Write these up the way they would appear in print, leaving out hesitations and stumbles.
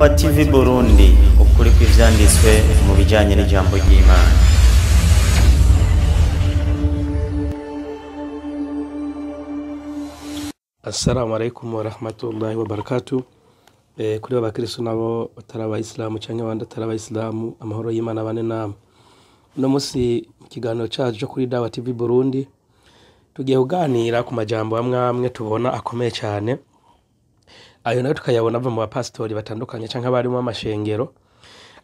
TV Burundi, ukuri kw'ivyanditswe mu bijanye n'ijambo ry'Imana. Assalamu alaikum warahmatullahi wabarakatuh. Kuri abakristo nabo batari abayisilamu canke abandi atari abayisilamu, amahoro y'Imana bane namwe. Uno musi mu kiganiro cacu co kuri Dawa TV Burundi tugiye kuganira ku majambo amwe amwe tubona akomeye cane, ayo nayo tukayabona ava mu bapasitori batandukanye canke abarimu b'amashengero,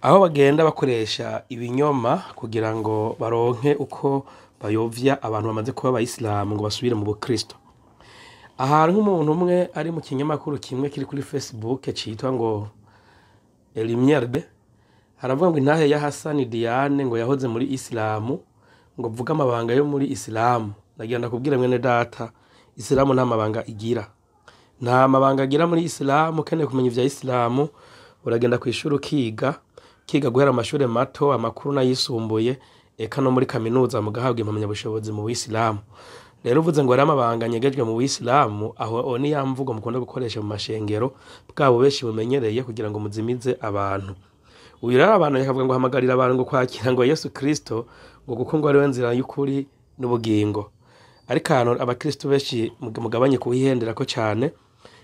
aho bagenda bakoresha ibinyoma kugira ngo baronke uko bayovya abantu bamaze kuba abayisilamu ngo basubire mu bukristo. Aha nk'umuntu umwe ari mu kinyamakuru kimwe kiri kuri Facebook citwa ngo Lumière, haravuga ngo intahe ya Hasani Diane ngo yahoze muri Islamu, ngo vuga amabanga yo muri Islamu. Nagira ndakubwira mwene data, Islamu nta mabanga igira, nta mabanga agira muri Islamu. Ukeneye kumenya ivya Islamu uragenda kw'ishuri ukiga, ukiga guhera amashure mato, amakuru n'ayisumbuye, eka no muri kaminuza mugahabwa impamyabushobozi mu Buislamu. Rero uvuze ngo hari amabanga nyegejwe mu Buislamu, aho ni ya mvugo mukunda gukoresha mu mashengero bwabo benshi bumenyereye kugira ngo muzimize abantu. Uyu rero abantu yakavuga ngo hamagarira abantu ngo kwakira ngo Yesu Kristo, ngo kuko ngo ariwe nzira y'ukuri n'ubugingo. Ariko ahantu abakristo benshi mugabanye kuhihenderako cane,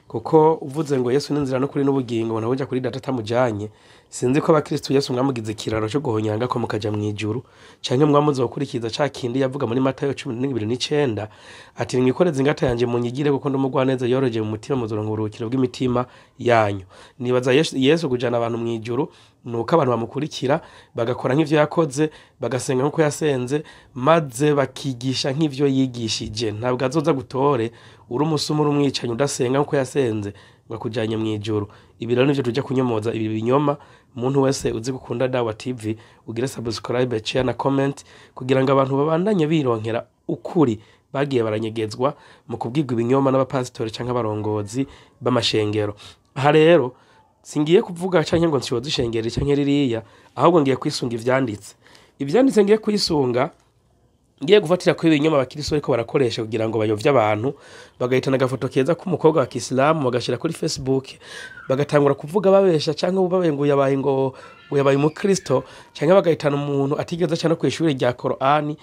kuko uvuze ngo Yesu ni inzira n'ukuri n'ubugingo, umuntu aja kuri data atamujanye. Sinzi ko abakristo Yesu mwamugize ikiraro co guhonyanga ko mukaja mw'ijuru, canke mwamuze gukurikiza ca kindi yavuga muri Matayo 12:29 ati mwikoreze ingata yanje munyigire kuko ndi umugwaneza yoroheje mu mutima, muzoronka uburuhukiro bw'imitima yanyu. Nibaza Yesu kujana abantu mw'ijuru nuko abantu bamukurikira bagakora nk'ivyo yakoze, bagasenga nk'uko yasenze, maze bakigisha nk'ivyo yigishije. Ntabwo azoza gutore uri umusumu uri umwicanyi udasenga nk'uko yasenze ngo akujanye mw'ijuru. Ibi rero nivyo tuja kunyomoza ibi binyoma. Umuntu wese uzi gukunda Dawa TV ugire subscribe, share na comment kugira ngo abantu babandanye bironkera ukuri bagiye baranyegezwa mu kubwirwa ibinyoma n'abapasitori canke abarongozi b'amashengero. Aha rero singiye kuvuga canke ngo nshoze ishengero canke ririya, ahubwo ngiye kwisunga ivyanditse. Ivyanditse ngiye kwisunga, ngiye gufatira kuri ibinyoma abakristo bariko barakoresha kugira ngo bayovye abantu, bagahitana agafoto keza k'umukobwa wa Kisilamu bagashira kuri Facebook, bagatangura kuvuga babesha canke babaye ngo yabaye ngo yabaye umukristo, canke bagahitana umuntu atigeze aca no kw'ishure rya Korani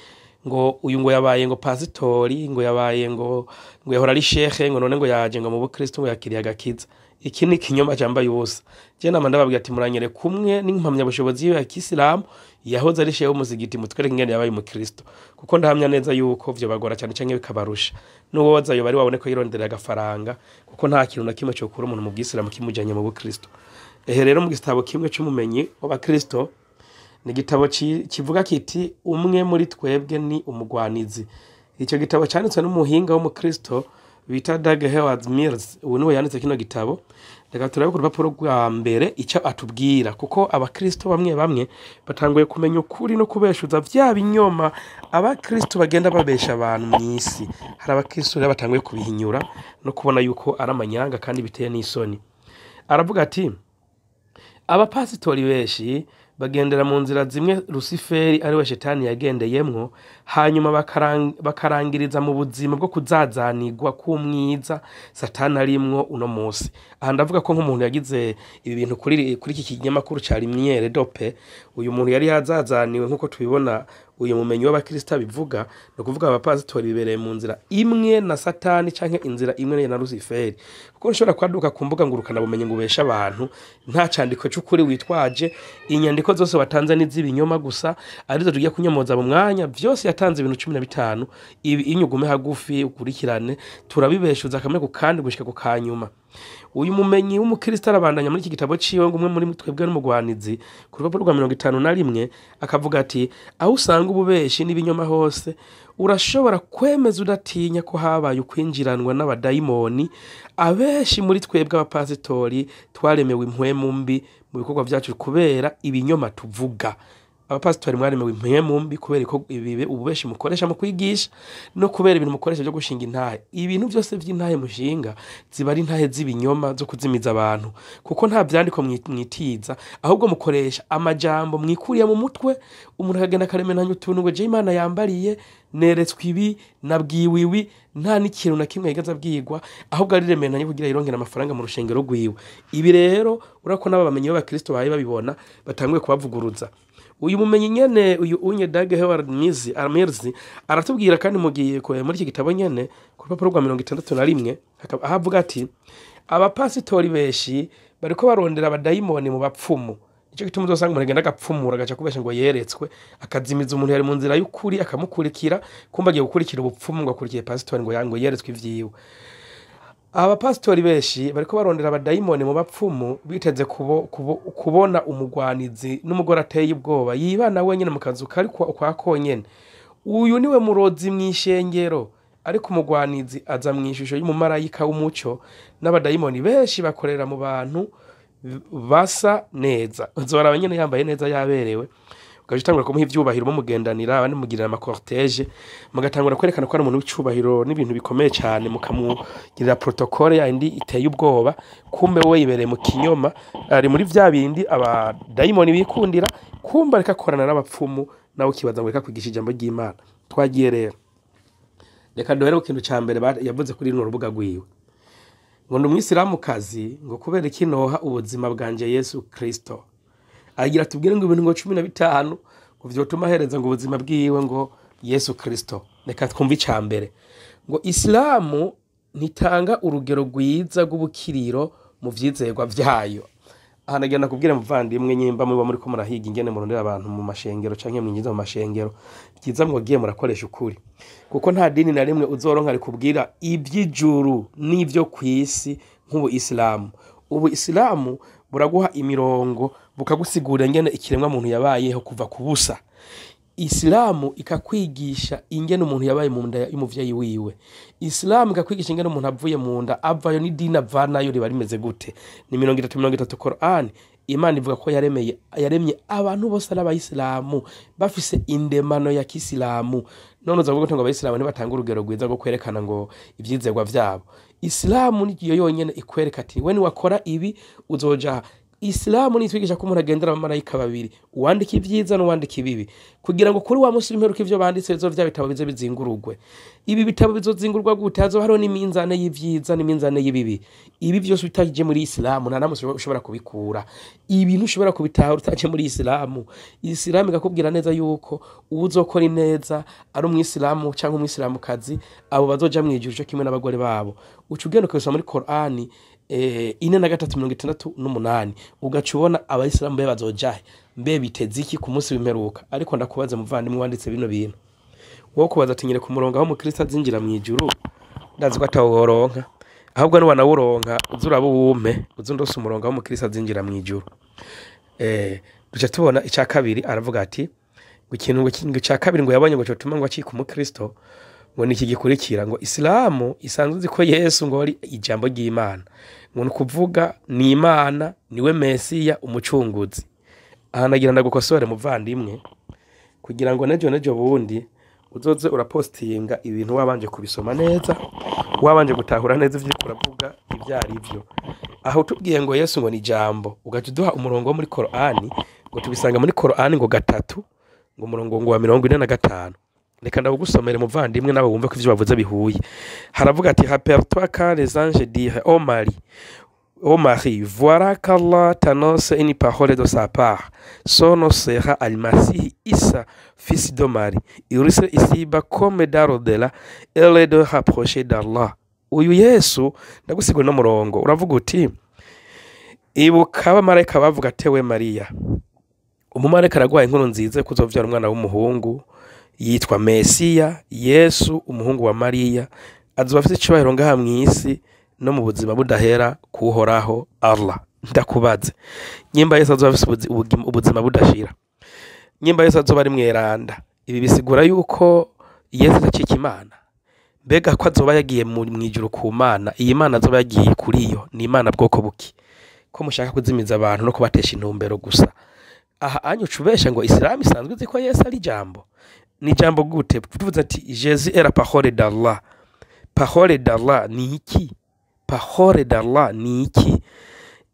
ngo uyu ngo yabaye ngo pasitori, ngo yabaye ngo yahora ari shekhe, ngo none ngo yaje ngo mu bukristo ngo yakiriye agakiza. Iki ni ikinyoma cambaye ubusa. Je nama ndababwira ati muranyere kumwe n'impamyabushobozi ya Kisilamu yahoze ari shehe w'umuzigiti, mutwereke ingene yabaye umukristo, kuko ndahamya neza yuko vyo bagora cyane canke bikabarusha. N'uwoza yo bari wabone ko yironderera agafaranga, kuko nta kintu na kimwe cokura umuntu mu bwisilamu kimujanye mu bukristo. Ehe rero mu gitabo kimwe c'umumenyi w'abakristo ni igitabo kivuga kiti umwe muri twebwe ni umugwanizi. Ico gitabo canditswe n'umuhinga w'umukristo bita Dag Heward Mills, ubu niwe yanditse kino gitabo. Reka turabe ku rupapuro rwa mbere ico atubwira, kuko abakristo bamwe bamwe batanguye kumenya ukuri no kubeshuza vya binyoma abakristo bagenda babesha abantu mw'isi. Hari abakristo rero batanguye kubihinyura no kubona yuko ari amanyanga kandi biteye n'isoni. Aravuga ati abapasitori benshi bagendera mu nzira zimwe Rusiferi ariwe shetani yagendeyemwo, hanyuma bakarangiriza mu buzima bwo kuzazanirwa k'umwiza satani arimwo uno munsi. Aha ndavuga ko nk'umuntu yagize ibi bintu kuri iki kinyamakuru ca Lumière Dope, uyu muntu yari yazazaniwe nk'uko tubibona uyu mumenyi w'abakristo abivuga, no kuvuga abapasitori bibereye mu nzira imwe na satani canke inzira imwe na Rusiferi, kuko nshobora kwaduka ku mbuga ngurukana bumenyi ngo ubeshe abantu nta candiko c'ukuri witwaje, inyandiko zose watanze n'izibinyoma gusa arizo tugiye kunyomoza mu mwanya. Vyose yatanze ibintu 15, ibi inyugume hagufi ukurikirane turabibeshuza kamwe ku kandi gushika ku kanyuma. Uyu mumenyi w'umukristo arabandanya muri iki gitabo ciwe ngo umwe muri twebwe n'umugwanizi ku rupapuro rwa 51 akavuga ati aho usanga ububeshi n'ibinyoma hose urashobora kwemeza udatinya ko habaye ukwinjiranwa n'abadayimoni. Abenshi muri twebwe abapasitori twaremewe impwemu mbi mu bikorwa vyacu kubera ibinyoma tuvuga. Abapasitori mwaremewe impwemu mbi kubera ko ibibe ububeshi mukoresha mu kwigisha no kubera ibintu mukoresha byo gushinga intahe. Ibintu byose by'intahe mushinga ziba ari intahe z'ibinyoma zo kuzimiza abantu, kuko nta vyandiko mwitiza, ahubwo mukoresha amajambo mwikuriye mu mutwe. Umuntu akagenda akaremenanya utuntu ngo je Imana yambariye, neretswe ibi, nabwiwe ibi, nta n'ikintu na kimwe yigeze abwirwa, ahubwo ariremenanye kugira yirongere amafaranga mu rushengero rwiwe. Ibi rero urako n'aba bamenyi b'abakristo baye babibona batanguye kubavuguruza. Uyu mumenyi nyene, uyu unye Dag Heward Mills aratubwira kandi mugiye muri iki gitabo nyene ku rupapuro rwa 61, aho avuga ati abapasitori benshi bariko barondera abadayimoni mu bapfumu. Nico gituma uzosanga umuntu agenda agapfumura agaca kubesha ngo yeretswe, akazimiza umuntu yari mu nzira y'ukuri akamukurikira, kumbe agiye gukurikira ubupfumu ngo akurikiye pasitori ngo yeretswe ivyiwe. Abapasitori benshi bariko barondera abadayimoni mu bapfumu, biteze kubona umugwanizi n'umugore ateye ubwoba yibana wenyene mu kazu kari kwa konyene. Uyu niwe murozi mw'ishengero, ariko umugwanizi aza mw'ishusho y'umumarayika w'umuco, n'abadayimoni benshi bakorera mu bantu basa neza. Uzoraba nyene yambaye neza yaberewe, ugaca utangura kumuha ivyubahiro, mumugendanira, abandi mugirira ama cortège, mugatangura kwerekana ko ari umuntu w'icubahiro n'ibintu bikomeye cane, mukamugirira protocole yindi iteye ubwoba, kumbe we yibereye mu kinyoma, ari muri vya bindi abadayimoni bikundira, kumbe ariko akorana n'abapfumu, nawe ukibaza ngo reka kwigisha ijambo ry'Imana. Twagiye rero, reka duhere ku kintu ca mbere yavuze kuri runo rubuga rwiwe, ngo ndi umwisilamukazi, ngo kubera iki noha ubuzima bwanje Yesu Kristo. Agira tubwire ngo ibintu ngo 15 ngo vyotuma ahereza ngo ubuzima bwiwe ngo Yesu Kristo. Reka twumve ica mbere, ngo Isilamu ntitanga urugero rwiza rw'ubukiriro mu vyizerwa vyayo. Aha nagira nakubwire muvandimwe, nyimba muba muriko murahiga ingene murondera abantu mu mashengero canke mwinjiza mu mashengero, vyiza mwogiye murakoresha ukuri, kuko nta dini na rimwe uzoronka rikubwira ivy'ijuru n'ivyo kw'isi nk'ubu Isilamu. Ubu Isilamu buraguha imirongo, bukagusigurira ingene ikiremwa muntu yabayeho kuva ku busa. Isilamu ikakwigisha ingene umuntu yabaye mu nda y'umuvyeyi wiwe. Isilamu ikakwigisha ingene umuntu avuye mu nda avayo n'idini avanayo riba rimeze gute. Ni 30 Qur'an. Imana ivuga ko yaremye abantu bose ari abayisilamu, bafise indemano ya kisilamu. None uzavuga ngo abayisilamu ntibatanga urugero rwiza rwo kwerekana ngo ivyizerwa vyabo. Isilamu niyo yonyene ikwereka ati we niwakora ibi uzoja. Isilamu nitwigisha ko umuntu agendera abamarayika babiri, uwandika ivyiza n'uwandika ibibi, kugira ngo kuri wa musi w'imperuka ivyo banditse bizo vya bitabo bize bizingurugwe. Ibi bitabo bizozingurwa gute? Hazoba hariho n'iminzane y'ivyiza n'iminzane y'ibibi. Ibi vyose utaje muri Isilamu nta namwe ushobora kubikura. Ibintu ushobora kubitahura utaje muri Isilamu. Isilamu ikakubwira neza yuko uwuzokora ineza ari umwisilamu canke umwisilamukazi, abo bazoja mw'ijuru co kimwe n'abagore babo. Uca ugenda ukabisoma muri Korani 4:3:68, ugaca ubona abayisilamu mbe bazojahe, mbe biteze iki ku munsi w'imperuka. Ariko ndakubaza muvandimwe wanditse bino bintu, wowe kubaza ati nyereka umurongo aho umukristo azinjira mw'ijuru, ndazi ko atawuronka, ahubwo niwanawuronka uze uraba uwumpe, uze undose umurongo aho umukristo azinjira mw'ijuru. Duca tubona ica kabiri, aravuga ati ngo ikintu ngo ica kabiri ngo yabonye ngo cotuma ngo acike umukristo, ngo niki gikurikira, ngo Isilamu isanzwe izi ko Yesu ngo ari ijambo ry'Imana, ngo ni ukuvuga ni Imana, niwe Mesiya umucunguzi. Aha nagira ndagukosore muvandimwe, kugira ngo nejo bundi uzoze urapostinga ibintu wabanje kubisoma neza, wabanje gutahura neza ivyo uriko uravuga ivyo ari vyo. Aho tubwiye ngo Yesu ngo ni ijambo, ugaca uduha umurongo wo muri Korani, ngo tubisanga muri Korani ngo 3, ngo umurongo ngo wa 45. Reka ndawugusomere muvandimwe nawe wumve ko ivyo bavuze bihuye. Haravuga ati rappelle-toi quand les anges dirent ô Marie, ô Marie, voilà qu'Allah t'annonce une parole de sa part. Son nom sera Al-Masih Issa, fils de Marie. Il sera ici-bas comme dans l'au-delà, et les deux rapprochés d'Allah. Uyu Yesu ndagusigura no murongo uravuga uti ibuka abamarayika bavuga atewe Mariya, umumarayika araguhaye inkuru nziza yo kuzovyara umwana w'umuhungu yitwa Mesiya, Yesu umuhungu wa Mariya, azoba afise icubahiro ngaha mw'isi no mu buzima budahera kuhoraho Allah. Ndakubaze, nyimba Yesu azoba afise ubuzima budashira, nyimba Yesu azoba ari mweranda, ibi bisigura yuko Yesu acika Imana? Mbega ko azoba yagiye mw'ijuru ku Mana, iyi Mana azoba yagiye kuri yo ni Imana bwoko buki? Ko mushaka kuzimiza abantu no kubatesha intumbero gusa. Aha anyu ucubesha ngo Isilamu isanzwe izi ko Yesu ari ijambo. Ni ijambo gute? Tuvuze ati Jésus est la parole d'Allah. Parole d'Allah ni iki? Parole d'Allah ni iki?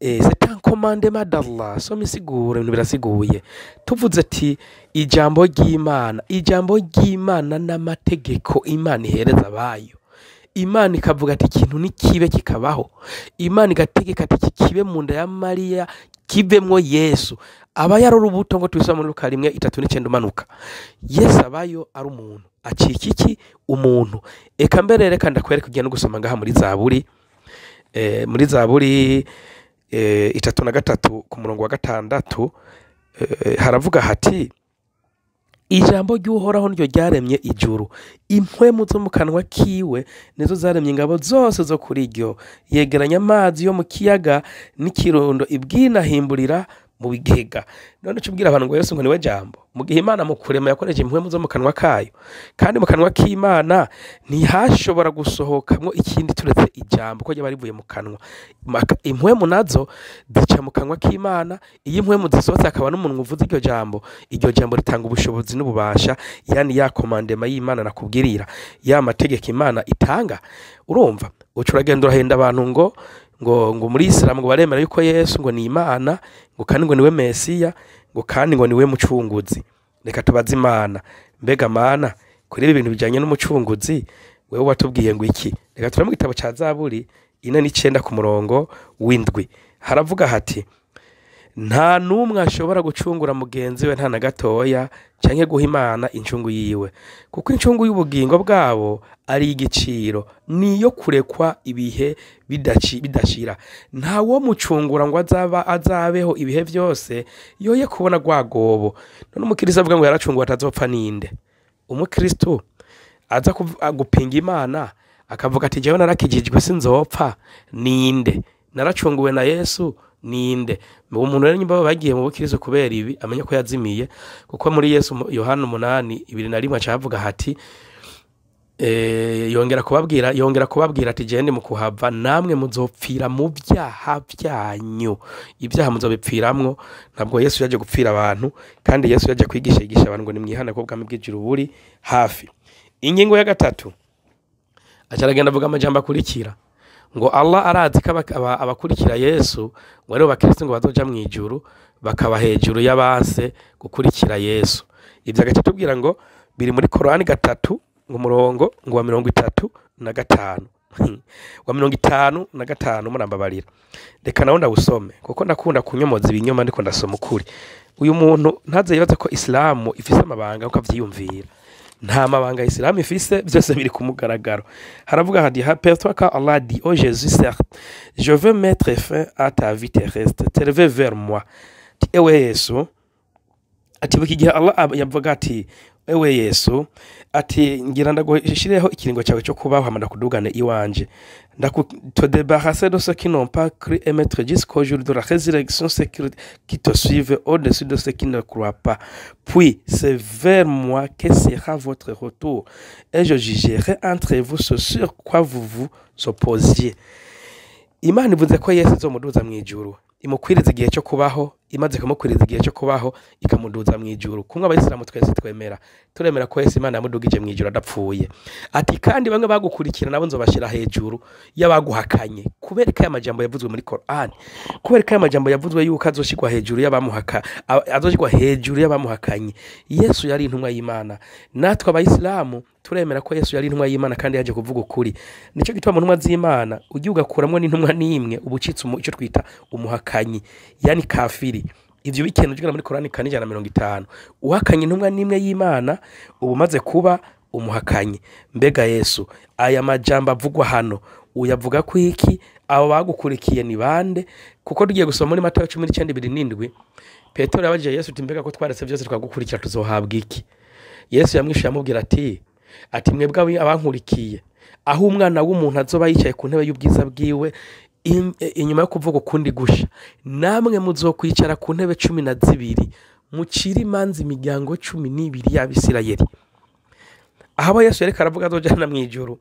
C'est un commandement d'Allah. Soma isiguro, ibintu birasiguye. Tuvuze ati ijambo ry'Imana, ijambo ry'Imana n'amategeko Imana ihereza abayo. Imana ikavuga ati ikintu nikibe, kikabaho. Imana igategeka ati iki kibe mu nda ya Mariya, kivemwo Yesu. Aba yari urubuto, ngo tubisoma muri Luka 1:39 umanuka. Yesu abayo ari umuntu. Acika iki? Umuntu. Eka mbere reka ndakwereka, ugiye no gusoma ngaha muri Zaburi, muri Zaburi 33 ku murongo wa 6, haravuga hati: "Ijambo ry'Uhoraho niryo ryaremye ijuru, impwemu zo mu kanwa kiwe nizo zaremye ingabo zose zo kuri ryo. Yegeranya amazi yo mu kiyaga n'ikirundo, ibwinahimburira mu bigega." None uca ubwira abantu ngo Yesu ngo niwe jambo, mu gihe Imana mu kurema yakoresheje impwemu zo mu kanwa kayo, kandi mu kanwa k'Imana ntihashobora gusohokamwo ikindi turetse ijambo, ko ryaba rivuye mu kanwa. Impwemu nazo zica mu kanwa k'Imana. Iyo impwemu zisohotse hakaba n'umuntu uvuze iryo jambo, iryo jambo ritanga ubushobozi n'ububasha, yani ya commandement y'Imana nakubwirira, ya mategeko Imana itanga. Urumva uca uragenda urahenda abantu ngo muri Isilamu ngo baremera yuko Yesu ngo ni Imana, ngo kandi ngo niwe Mesiya, ngo kandi ngo niwe mucunguzi. Reka tubaze Imana: mbega Mana, kuri ibi bintu bijanye n'umucunguzi, wewe watubwiye ngo iki? Reka turabe mu gitabo ca Zaburi 49 ku murongo w'7, haravuga hati: "Nta n'umwe ashobora gucungura mugenzi we, nta na gatoya, canke guha Imana incungu yiwe, kuko incungu y'ubugingo bwabo ari igiciro, niyo kurekwa ibihe bidashira. Nta wo mucungura ngo azaba azabeho ibihe vyose, yoye kubona rwagobo." None umukristo avuga ngo yaracunguwe atazopfa ninde? Umukristo aza gupinga Imana akavuga ati: "Jewe narakijijwe, sinzopfa", ninde? "Naracunguwe na Yesu", ninde? Umuntu rero nyimba bagiye mu bukristo kubera ibi, amenye ko yazimiye, kuko muri Yesu Yohana 8:21 acavuga hati yongera kubabwira ati: "Jende mu kuhava, namwe muzopfira mu byaha byanyu." Ibyaha muzobipfiramwo. Ntabwo Yesu yaje gupfira abantu, kandi Yesu yaje kwigisha, yigisha abantu ngo nimwihane ko ubwami bw'ijuru buri hafi. Ingingo ya gatatu, aca aragenda avuga amajambo akurikira ngo Allah arazi ko abakurikira Yesu, ngo aribo bakristo, ngo bazoja mu ijuru bakaba hejuru y'abanse gukurikira Yesu. Ivyo agaca tubwira ngo biri muri Korani 3, ngo umurongo ngo wa 35, wa 55, murambabarira. Reka nawe ndawusome, kuko ndakunda kunyomoza ibinyoma ndiko ndasoma ukuri. Uyu muntu ntaze yibaza ko Isilamu ifise amabanga uko avyiyumvira. Nta mabanga Isilamu ifise, byose biri ku mugaragaro. Haravuga hati: "Rappelle-toi quand Allah dit: Ô Jésus, certes, je veux mettre fin à ta vie terrestre, t'élever vers moi." Ati: "Ewe Yesu", ati buka igihe Allah yavuga ati: "Ewe Yesu", ati: "Ngira ndagushireho ikiringo cyawe cyo kubaho, hama ndakudugane iwanje, ndaku te débarrasser de ceux qui n'ont pas cru et mettre jusqu'au jour de la résurrection ceux qui te suivent au-dessus de ceux qui ne croient pas. Puis c'est vers moi que sera votre retour et je jugerai entre vous ce sur quoi vous vous opposiez." Imana ivuze ko Yesu izomuduza mu ijuru, imukwiriza igihe cyo kubaho. Imaze kumukwiriza igihe cyo kubaho, ikamuduza mu ijuru, kumwe abayisilamu twese twemera, turemera ko Yesu Imana yamudugije mu ijuru adapfuye. Ati: "Kandi bamwe bagukurikira nabo nzobashyira hejuru y'abaguhakanye." Kubera ko aya majambo yavuzwe muri Korani, kubera ko aya majambo yavuzwe yuko azoshirwa hejuru y'abamuhaka, azoshirwa hejuru y'abamuhakanye. Yesu yari intumwa y'Imana. Natwe abayisilamu turemera ko Yesu yari intumwa y'Imana kandi yaje kuvuga ukuri. Nicyo gituma mu ntumwa z'Imana ugiye ugakuramwo n'intumwa n'imwe, uba ucitse icyo twita umuhakanyi, yani kafiri. Ivyo bikeneye ugera muri Korani 450. Uhakanye intumwa n'imwe y'Imana, uba umaze kuba umuhakanyi. Mbega Yesu, aya majambo avugwa hano uyavuga ko iki? Abo bagukurikiye ni bande? Kuko tugiye gusoma muri Matayo 19:27, Petero yabajije Yesu uti: "Mbega ko twaretse byose twagukurikira, tuzohabwa iki?" Yesu yamwishuye amubwira ati: "Mwebwe abankurikiye, aho umwana w'umuntu azoba yicaye ku ntebe y'ubwiza bwiwe, inyuma yo kuvuga ukundi gusha, namwe muzokwicara ku ntebe 12, mucire imanza imiryango 12 y'Abisirayeli." Aho abo Yesu yariko aravuga azojana mw'ijuru.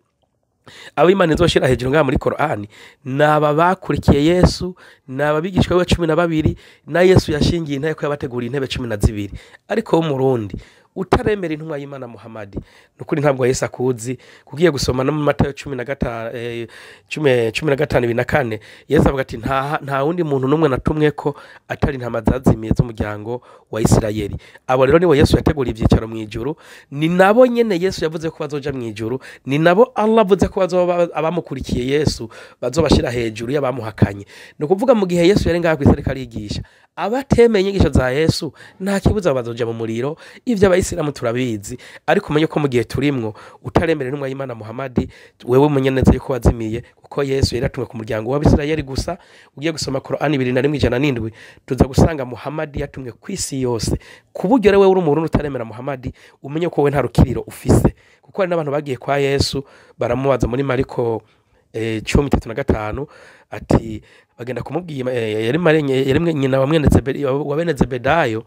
Abo Imana izoshira hejuru ngaha muri Korani naba bakurikiye Yesu, naba bigishwa be 12, na Yesu yashingiye intebe ko yabateguriye intebe 12. Ariko wo Murundi utaremera intumwa y'Imana Muhammad, nukuri ntabwo Yesu akuzi. Kugiye gusoma no mu Matayo 15 15:24, Yesu avuga ati nta wundi muntu numwe natumwe ko atari intama zazimiye z'umuryango wa Isirayeli. Abo rero nibo Yesu yateguriye ivyicaro mu ijuru, ni nabo nyene Yesu yavuze ko bazoja mu ijuru, ni nabo Allah avuze ko bazoba abamukurikiye Yesu bazobashira hejuru y'abamuhakanye. Ni ukuvuga mu gihe Yesu yari ngaha kw'isi ariko arigisha, abatemeye inyigisho za Yesu nta kibuza bazoja mu muriro. Ivyo abayisilamu turabizi, ariko umenye ko mu gihe turimwo utaremera intumwa y'Imana Muhammad, wewe umenye neza yuko wazimiye, kuko Yesu yari atumwe ku muryango w'Abisirayeli gusa. Ugiye gusoma Korani 21:107, tuza gusanga Muhammad yatumwe kw'isi yose. Ku buryo rero wewe uri Umurundi utaremera Muhammad, umenye ko wewe nta rukiriro ufise, kuko hari n'abantu bagiye kwa Yesu baramubaza muri Mariko 10:35 ati bagenda kumubwira, yari nyina wa bene Zebedayo,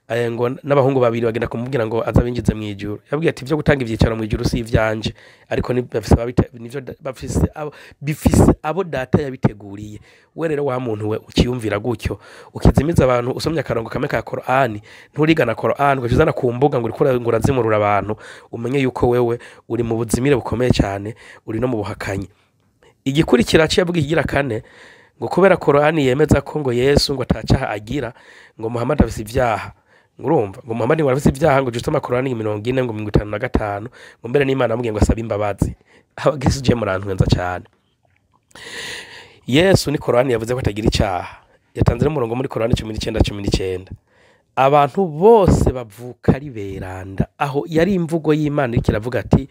ngo n'abahungu babiri bagenda kumubwira ngo azabinjize mu ijuru. Yabwiye ati ivyo gutanga ivyicaro mu ijuru si ivyanje, ariko bifise abo data yabiteguriye. We rero wa muntu we ukiyumvira gutyo, ukizimiza abantu usomye akarongo kamwe ka Korani, nturigana Korani ugaca ku mbuga ngo uriko ngo urazimurura abantu, umenye yuko wewe uri mu buzimire bukomeye cyane, uri no mu buhakanyi. Igikurikira cyo yavuga igira kane, ngo kubera Korani yemeza ko ngo Yesu ngo atacaha agira, ngo Muhammad afise ivyaha. Ngurumva ngo Muhammad ngo afise ivyaha, ngo jusama Korani 40 ngo 55, ngo mbere n'Imana amubwiye ngo asabe imbabazi. Abagisi je murantwenza cyane. Yesu ni Korani yavuze ko atagira icaha. Yatanze n'umurongo muri Korani 19:19. Abantu bose bavuka ari beranda. Aho yari imvugo y'Imana iriko iravuga ati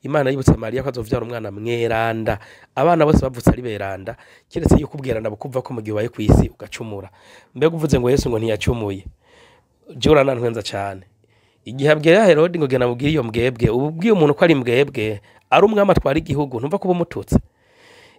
Imana yibutse Mariya ko azovyara umwana mweranda. Abana bose bavutse ari beranda, kiretse yuko ubweranda bukuva ko mu gihe ubaye kw'isi ugacumura. Mbega uvuze ngo Yesu ngo ntiyacumuye, je uranantwenza cyane. Igihe abwira Herodi ngo genda mubwire iyo mbwebwe, ubwiye umuntu ko ari mbwebwe, ari umwami atwara igihugu, ntumva ko ubumututse.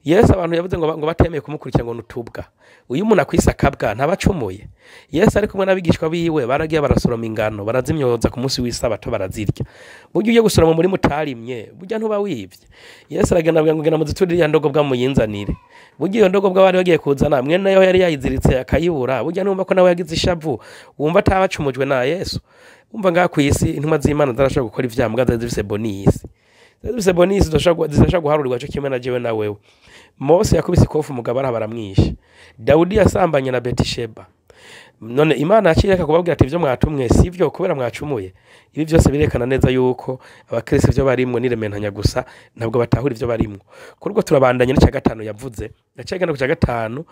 Yesu abantu yavuze ngo batemeye kumukurikira ngo nutubwa. Uyu umuntu akwisa akabwa ntabacumuye. Yesu ari kumwe n'abigishwa biwe baragiye barasoroma ingano, barazimyoza ku munsi w'isabato barazirya. Burya ugiye gusoroma muri mutarimye, burya ntuba wivye. Yesu aragenda abwira ngo genda muziturire ya ndogobwa muyinzanire. Burya iyo ndogobwa bari bagiye kuzana, mwene yo yari yayiziritse akayibura, burya ntumva ko nawe yagize ishavu, wumva atabacumujwe na Yesu. Umva ngaha kw'isi intumwa z'Imana zarashobora gukora ivyaha muga zari zifise bonisi. Zifise bonisi zidashobora guharurirwa co kimwe na jewe na wewe. Mose yakubise ikofu umugabo araha baramwishe. Dawudi yasambanye na Betisheba. None Imana yakireka kubabwira ati ivyo mwatumwe sivyo kubera mwacumuye. Ibi vyose birekana neza yuko abakristo ivyo barimwo nirementanya gusa, ntabwo batahura ivyo barimwo. Kuri ubwo turabandanye n'ica gatanu yavuze. Ndacagenda ku ca gatanu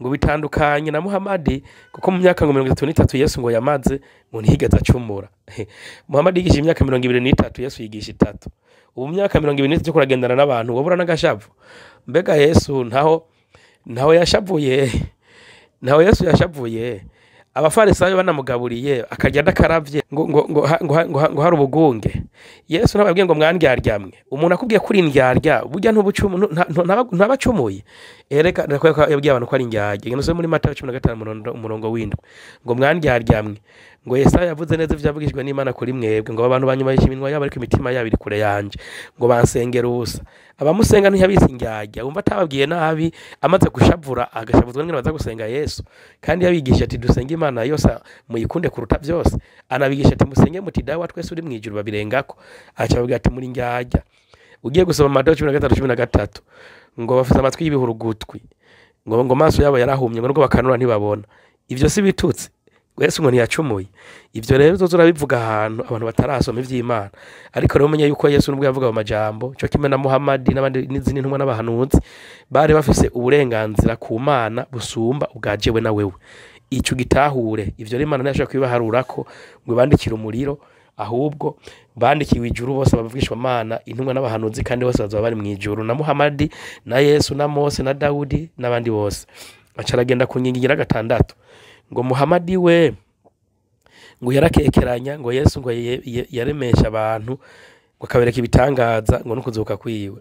ngo bitandukanye na Muhammad, kuko mu myaka 33 Yesu ngo yamaze ngo ntiyigeze acumura. Muhammad yigisha imyaka 23, Yesu yigisha 3. Ubu mu myaka 23 kuragendana n'abantu wabura n'agashavu. Mbega Yesu ntaho yashavuye, ntaho Yesu yashavuye. Abafarisayo banamugaburiye akajya adakaravye ngo ngo ngo ngo ngo hari ubugunge. Yesu ntababwiye ngo mwandyarya. Umuntu akubwiye kuri indyarya burya ntabacumuye. Ereka yabwiye abantu ko ari indyarya. Ngeno muri Matayo 15 umurongo w'indwi ngo mwandyarya, ngo Yesaya yavuze neza ivyavugishijwe n'Imana kuri mwebwe, ngo abantu banyubahisha iminwa yabo ariko imitima yabo iri kure yanje, ngo bansengera ubusa. Abamusenga ntiyabise indyarya, wumva atababwiye nabi, amaze gushavura agashavuzwa n'ingene baza gusenga Yesu. Kandi yabigisha ati dusenge Imana yose muyikunde kuruta byose. Anabigisha ati musenge muti Dawe wa twese uri mu ijuru, babirengako. Aca ababwira ati muri indyarya. Ugiye gusoma Matayo 13:13 ngo bafise amatwi y'ibihurugutwi, ngo maso yabo yarahumye, ngo nubwo bakanura ntibabona. Ivyo si bitutsi. Yesu ngo ntiyacumuye. Ivyo rero uzoza urabivuga ahantu abantu batarasoma ivy'Imana. Ariko rero umenye yuko Yesu nubwo yavuga mu majambo cyo kimwe na Muhammad n'abandi n'izindi ntumwa n'abahanuzi, bari bafise uburenganzira ku Mana busumba ubwa jewe na wewe. Ico gitahure. Ivyo rero Imana ntiyashobora kubibaharurako ngo ibandikire umuriro, ahubwo bandikiwe ijuru bose abavugishwa Mana, intumwa n'abahanuzi, kandi bose bazoba bari mu ijuru, na Muhammad na Yesu na Mose na Dawudi n'abandi bose. Aca aragenda ku nkingi igira gatandatu ngo Muhammad we ngo yarakekeranya, ngo Yesu ngo yaremesha abantu ngo akabereka ibitangaza ngo nukuzuka kwiwe.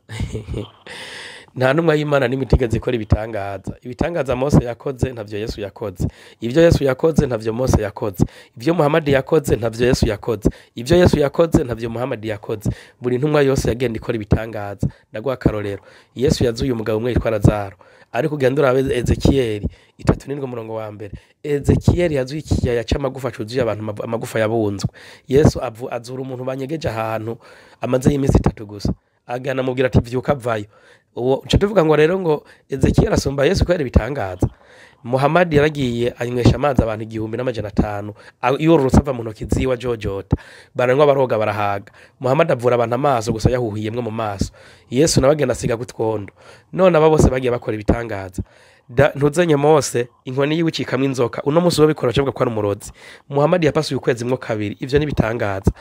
Nta ntumwa y'Imana n'imwe itigeze ikora ibitangaza. Ibitangaza Mose yakoze ntavyo Yesu yakoze, ivyo Yesu yakoze ntavyo Mose yakoze, ivyo Muhamadi yakoze ntavyo Yesu yakoze, ivyo Yesu yakoze ntavyo Muhamadi yakoze. Buri ntumwa yose yagenda ikora ibitangaza. Ndaguha akarorero: Yesu yazuye umugabo umwe yitwa Lazaro, ariko ugenda urabe Ezekiyeli 37 umurongo wa 1, Ezekiyeli yazuye ikiyaya c'amagufa cuzuye abantu, amagufa yabunzwe. Yesu azura umuntu banyegeje ahantu amaze y'iminsi 3 gusa, agana amubwira ati vyuka vayo. Uwo nca tuvuga ngo rero ngo Ezekiyeli asumba Yesu kubera ibitangaza. Muhamadi yaragiye anywesha amazi abantu 1500 yororotse ava mu ntoki ziwe ajojota, baranywa baroga barahaga. Muhamadi avura abantu amaso gusa yahuhiyemwo mu maso. Yesu nawe agenda asiga kutwondo. None aba bose bagiye bakora ibitangaza. Ntuzenye Mose inkoni yiwe icikamwo inzoka, uno musi wabikora bacavuga ko ari umurozi. Muhamadi yapasuye ukwezi mwo kabiri, ivyo nibitangaza.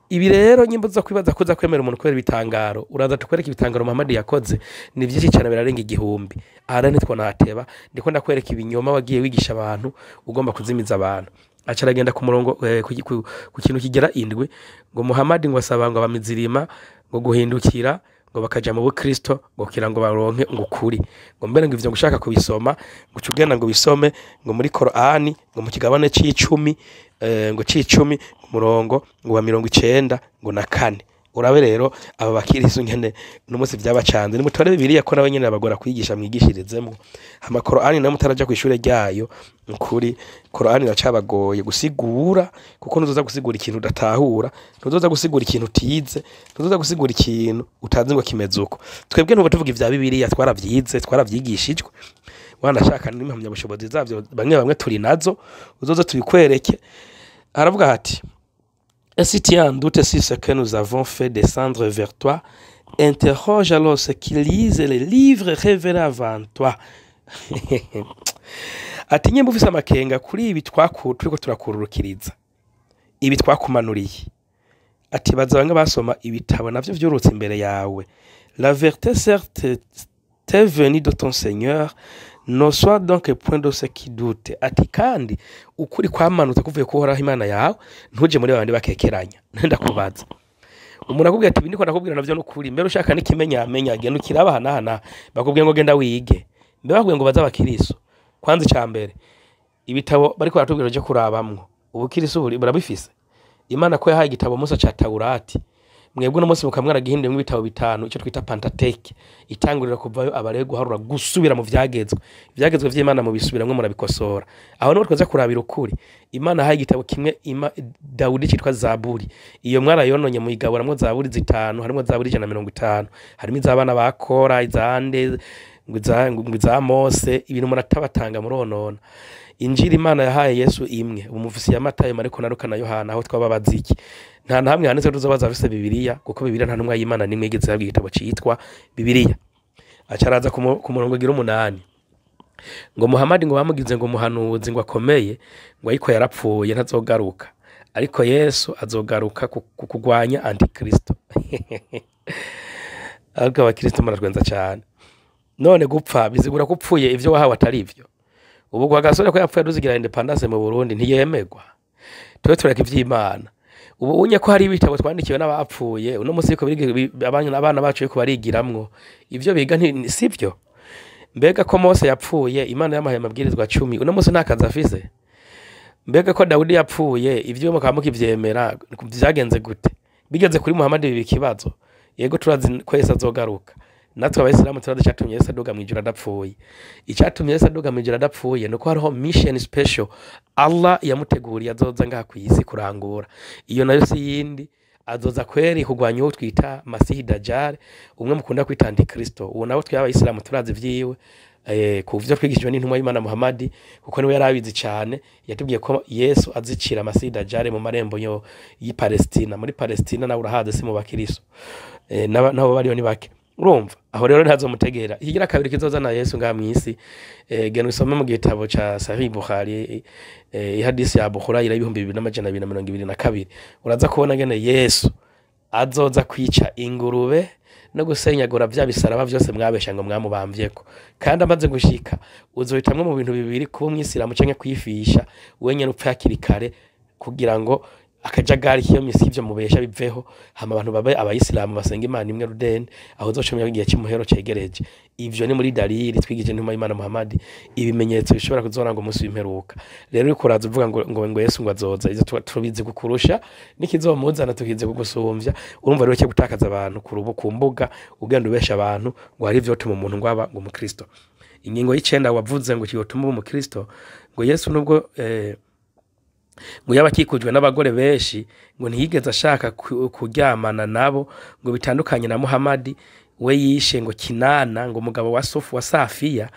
Ibi rero nyimbo zo kwibaza kuza kwemera umuntu kubera ibitangaro, uraza tukwereka ibitangaro Muhamadi yakoze ni vyinshi cyane, birarenga 1000. Aha nitwo nateba, ndiko ndakwereka ibinyoma wagiye wigisha abantu ugomba kuzimiza abantu. Aca aragenda ku murongo ku kintu kigera 7, ngo Muhamadi ngo asaba ngo abamizirima ngo guhindukira ngo bakaja mu bukristo ngo kugira ngo baronke ngo ukuri, ngo mbere ngo ivyo gushaka kubisoma ngo ucugenda ngo bisome ngo muri Korani ngo mu kigabane c'icumi, ngo c'icumi umurongo ngo wa 94. Urabe rero aba bakirisu nyene n'umunsi vyabacanze. Nimutore Bibiliya ko nawe nyene abagora kwigisha mwigishirizemo. Hama Korani nayo mutaraja kw'ishure ryayo, ukuri Korani iracabagoye gusigura, kuko ntuzoza gusigura ikintu udatahura, ntuzoza gusigura ikintu utize, ntuzoza gusigura ikintu utazi ngo kimeze uko. Twebwe ntuba tuvuga ivya Bibiliya, twaravyize, twaravyigishijwe, wanashaka n'impamyabushobozi zavyo bamwe bamwe turi nazo, uzoza tubikwereke. Aravuga ati: Et si tu en doutes sur ce que nous avons fait descendre vers toi, interroge alors ceux qui lisent les livres révélés avant toi. Ati nyemba ufise amakenga kuri ibi turiko turakururukiriza, ibi twakumanuriye, ati baza bamwe basoma ibitabo navyo vyorotse imbere yawe. La vérité certes t'est venue de ton Seigneur, ne sois donc point de ceux qui doutent. Ati kandi ukuri kwamanutse kuvuye kuhoraho Imana yawe, ntuje muri babandi bakekeranya. Ndakubaza, umuntu akubwira ati ndiko ndakubwira navyo nukuri, mbere ushaka n'ikimenya amenya, genda ukiraba hana bakubwiye ngo genda wige, mbere bakubwiye ngo baza abakiriso. Kwanza icambere ibitabo bariko baratubwira je kurabamwo ubukiriso burabifise. Imana ko yahaye igitabo Musa ca Taurati, mwebwe no munsi mukamwara gihindemwe ibitabo 5, ico twita Pentateuch, itangurira kuvayo abare guharura gusubira mu vyagezwe. Ivyagezwe vy'Imana mu bisubiramwe murabikosora. Aho niho twaza kurabira ukuri. Imana yahaye igitabo kimwe Dawudi citwa Zaburi. Iyo mwara yononye muyigaburamwo Zaburi 5, harimo Zaburi 150, harimo izabana ba Kora, izande, ngo iza Mose, ibintu muratabatanga muronona. Injili Imana yahaye Yesu imwe, umufisi ya Matayo, Mariko na Luka na Yohana, aho twababaza iki? Nta na hamwe handitse tuzobaza afise Bibiliya, kuko Bibiliya nta ntumwa y'Imana nimwe igeze yabwiye igitabo citwa Bibiliya. Aca araza ku murongo gira 8, ngo Muhamadi ngo bamugize ngo muhanuzi ngo akomeye, ngo ariko yarapfuye ntazogaruka, ariko Yesu azogaruka kugwanya Antikristo. Ariko abakristo muratwenza cyane. None gupfa bizigura kupfuye ivyo wahawe atari ivyo. Ubu kwa gasore ko yapfuye duzigira independence mu Burundi ntiyemegwa. Twe tureka ivy'Imana. Ubu unye ko hari ibitabo twandikiwe n'abapfuye, uno musi ko abana bacu ko barigiramwo ivyo biga sivyo. Mbega ko Mose yapfuye Imana yamuhaye amabwirizwa 10, uno musi nta kazi afise. Mbega ko Dawudi yapfuye ivyo mukaba mukivyemera vyagenze gute? Bigeze kuri Muhamadi biba ikibazo. Yego turazi ko Yesu azogaruka. Natwe abayisilamu turazi icatumye Yesu aduga mw'ijuru adapfuye. Icatumye Yesu aduga mw'ijuru adapfuye nuko hariho mission special Allah yamuteguriye azoza ngaha kw'isi kurangura. Iyo nayo si yindi, azoza kweri kugwanya uwo twita Masihi Dajjal, umwe mukunda kwita Antikristo. Uwo nawe twe abayisilamu turazi vyiwe, ku vyo twigishijwe n'intumwa y'Imana Muhamadi, kuko niwe yarabizi cane, yatubwiye ko Yesu azicira Masihi Dajjal mu marembo yo y'i Palestina. Muri Palestina nawe urahaze si mu bakiriso, nabo bariyo ni bake. Urumva aho rero ntazomutegera. Ikigira kabiri kizozana Yesu ngaha mw'isi, genda usome mu gitabo ca Sahih Bukhari, ihadisi ya Bukhari 2222, uraza kubona ngene Yesu azoza kwica ingurube no gusenyagura vya bisaraba vyose mwabesha ngo mwamubamvyeko. Kandi amaze gushika uzohitamwo mu bintu bibiri, kuba umwisilamu canke kwifisha wenyene upfa hakiri kare kugira ngo Akajagari kiyo misi ivyo mubesha biveho, hama abantu babe abayisilamu basenga Imana imwe rudende, aho uzocomya igihe cy'umuhero cegereje. Ivyo ni muri dalili twigije n'intumwa y'Imana Muhammad, ibimenyetso bishobora kuzoranga umunsi w'imperuka. Rero uriko uraza uvuga ngo Yesu ngo azoza, ivyo tubizi kukurusha, nikizomuzana tukize kugusumvya. Urumva rero cyo gutakaza abantu ku mbuga ugenda ubesha abantu ngo hari ivyo tuma umuntu ngo aba ngo umukristo. Ingingo y'icenda wavuze ngo kiyotuma umukristo, ngo Yesu nubwo ngo yaba akikujwe n'abagore benshi ngo ntiyigeze ashaka kuryamana nabo, ngo bitandukanye na Muhammad we yishe ngo Kinana ngo umugabo wa Sofu wa Safiya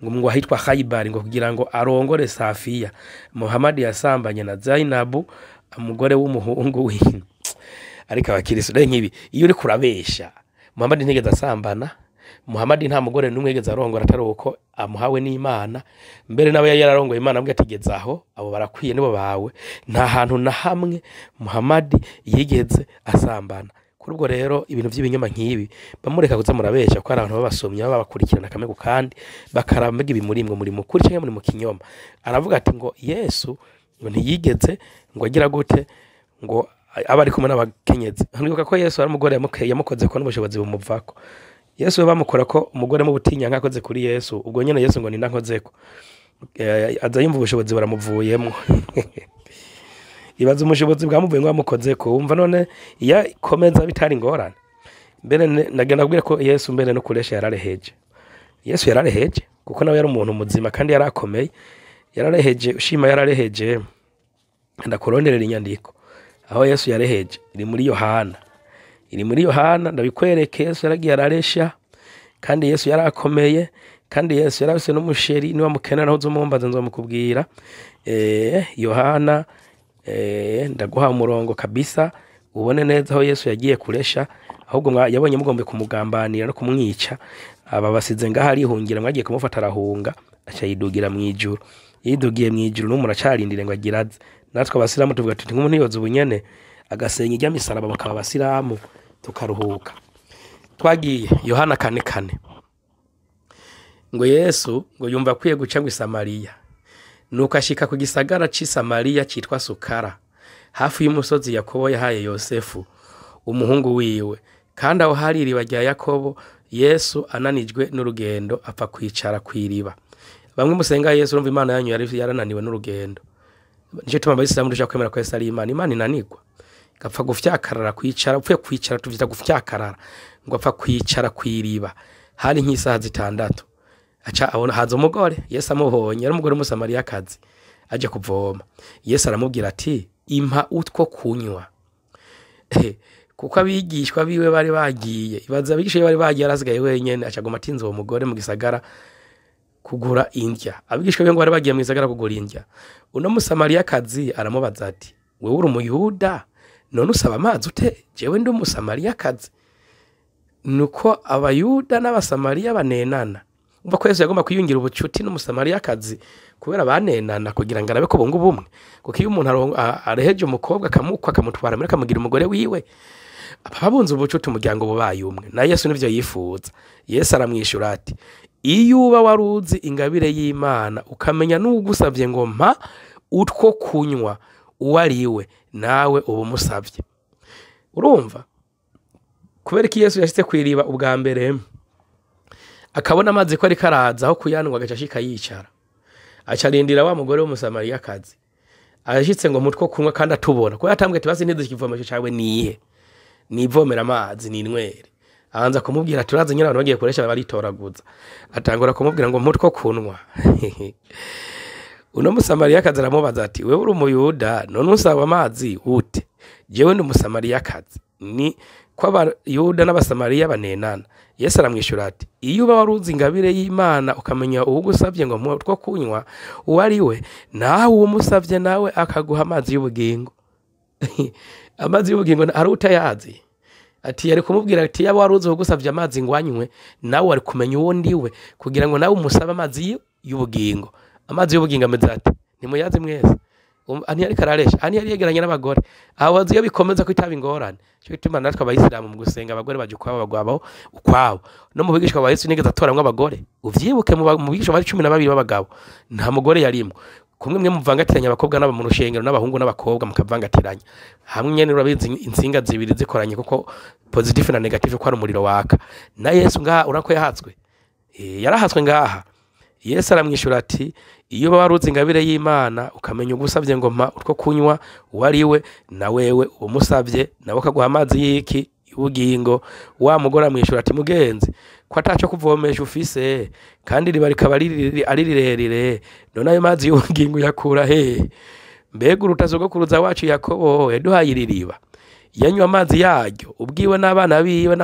ngo ahitwa Khaybar ngo kugira ngo arongore Safiya. Muhammad yasambanye na Zainabu umugore w'umuhungu wiwe. Ariko abakristo rero nkibi iyo uri kurabesha, Muhammad ntigeze asambana, Muhammad nta mugore n'umwe yigeze arongora atari uko amuhawe n'Imana. Mbere nawe yari yararongoye Imana ambwira ati geza aho, abo barakwiye nibo bawe. Nta hantu na hamwe Muhammad yigeze asambana. Kuri ubwo rero ibintu by'ibinyoma nk'ibi bamureka kuza murabesha, ko hari abantu babasomye baba bakurikirana kamwe kandi bakarambega ibi muri mwe, muri mukuri cyangwa muri mu kinyoma. Aravuga ati ngo Yesu ngo ntiyigeze ngo agira gute ngo aba ari kumwe n'abakenyezi. Ntibuka ko Yesu ari umugore yamukoze ko n'ubushobozi bumuvako. Yesu bamukora ko umugore mu butinya nkakoze kuri Yesu, ubwo nyene Yesu ngo nindankozeko, aza yumva ubushobozi baramuvuyemo. Ibaza umushobozi bwamuvuye ngo bamukozeko, wumva none iya komeza bitari ingorane. Mbere nagenda kubwira ko Yesu mbere no kuresha yarareheje. Yesu yarareheje kuko nawe yari umuntu muzima kandi yarakomeye. Yarareheje ushima yarareheje. Ndakuronderera inyandiko aho Yesu yareheje, iri muri Yohana. Iri muri Yohana ndabikwereke. Yesu yaragiye araresha kandi Yesu yarakomeye kandi Yesu yarabise n'umusheri, niba mukenera aho uzomumbaza nzomukubwira. Yohana ndaguha umurongo kabisa ubone neza aho Yesu yagiye kuresha, ahubwo yabonye mugombe kumugambanira no kumwica, aba basize ngaho arihungira, mwagiye kumufata arahunga aca yidugira mu ijuru. Yidugiye mu ijuru n'umuntu acarindire ngo agiraze. Natwe abasilamu tuvuga tuti nk'umuntu yoza ubunyene agasenya ijya misaraba bakaba abasilamu tukaruhuka. Twagiye Yohana 4:4 ngo Yesu ngo yumva akwiye guca ngo Samariya, nuko ashika ku gisagara c'i Samariya citwa Sukara, hafi y'umusozi Yakobo yahaye Yosefu umuhungu wiwe, kandi aho hari iriba rya Yakobo. Yesu ananijwe n'urugendo apfa kwicara kw'iriba. Bamwe musenga Yesu urumva Imana yanyu yarananiwe n'urugendo. Nico tuma abayisilamu dushaka kwemera ko Yesu ari Imana. Imana inanirwa gapfa gufyakarara kwicara, upfuye kwicara tuvyita gufyakarara, ngo apfa kwicara kw'iriba. Hari nk'isaha 6 aca abona haza umugore. Yesu amubonye, ari umugore w'umusamariyakazi aje kuvoma. Yesu aramubwira ati impa utwo kunywa, kuko abigishwa biwe bari bagiye. Ibaza abigishwa bari bagiye, arasigaye wenyene, aca aguma atinze uwo mugore mu gisagara kugura indya. Abigishwa biwe ngo bari bagiye mu gisagara kugura indya. Uno musamariyakazi aramubaza ati wewe uri umuyuda none usaba amazi ute? Jewe ndi umusamariyakazi. Nuko abayuda n'abasamariya banenana. Umva ko Yesu yagomba kwiyungira ubucuti n'umusamariyakazi kubera banenana, kugira ngo arabe ko bunga ubumwe. Kuko iyo umuntu areheje umukobwa akamukwa akamutwara muri akamugira umugore wiwe, ababunze ubucuti umuryango bubaye umwe. Na Yesu nivyo yifuza. Yesu aramwishura ati iyo uba waruzi ingabire y'Imana ukamenya n'ugusavye ngo mpa utwo kunywa uwo ari we, nawe uba umusavye. Urumva kubera ko Yesu yashitse kw'iriba ubwa mbere akabona amazi ko ariko araza, aho kuyanwa agaca ashika yicara, aca arindira wa mugore w'umusamariyakazi ashitse ngo mutwo kunywa kandi atubona, kuko yatambwe ati basi ntidushike ikivomesho cawe nihe nivomera amazi ninywere. Abanza kumubwira turazi nyine abantu bagiye kuresha baritoraguza, atangura kumubwira ngo mutwo kunywa. Uno musamariyakazi aramubaza ati wewe uri umuyuda none usaba amazi ute? Jewe ndi umusamariyakazi. Ni ko abayuda n'abasamariya banenana. Yesu aramwishura ati iyo uba waruzi ingabire y'Imana ukamenya uwugusavye ngo mutwo kunywa uwo ari we, nawe umusavye nawe akaguha amazi y'ubugingo. Amazi y'ubugingo ari utayazi. Ati yari kumubwira ati yaba waruzi uwugusavye amazi ngo anywe, nawe wari kumenya uwo ndiwe kugira ngo nawe umusabe amazi y'ubugingo. Amazi y'ubugingo ameze ati ntimuyazi mwese. Ntiyariko araresha, ntiyari yegeranye n'abagore. Aho iyo bikomeza kwitaba ingorane. Cyo gituma natwe abayisilamu mu gusenga abagore baje ukwabo bagwabo ukwabo. No mu bigishwa ba Yesu nigeze atoramwo abagore. Uvyibuke mu bigishwa bari 12 b'abagabo, nta mugore yarimwo. Kumwe mwe muvangatiranya abakobwa n'aba mu rushengero, n'abahungu n'abakobwa mukavangatiranya hamwe nyene, urabizi, insinga zibiri zikoranye, kuko positif na négatif ko ari umuriro waka. Na Yesu ngaha urako yahatswe. Yarahatswe ngaha. Yesu aramwishura ati: "Iyo uba waruzi ingabire y'Imana, ukamenya ugusavye ngo mpa utwo kunywa uwo ari we, na wewe umusavye nawe akaguha amazi y'iki? Y'ubugingo." Wa mugore amwishura ati: "Mugenzi, ko ataco kuvomesha ufise, kandi iriba rikaba ari rirerire, none ayo mazi y'ubugingo uyakura hehe? Mbega uruta sogokuruza wacu Yakobo yaduhaye iri riba, yanywa amazi yaryo ubwiwe n'abana biwe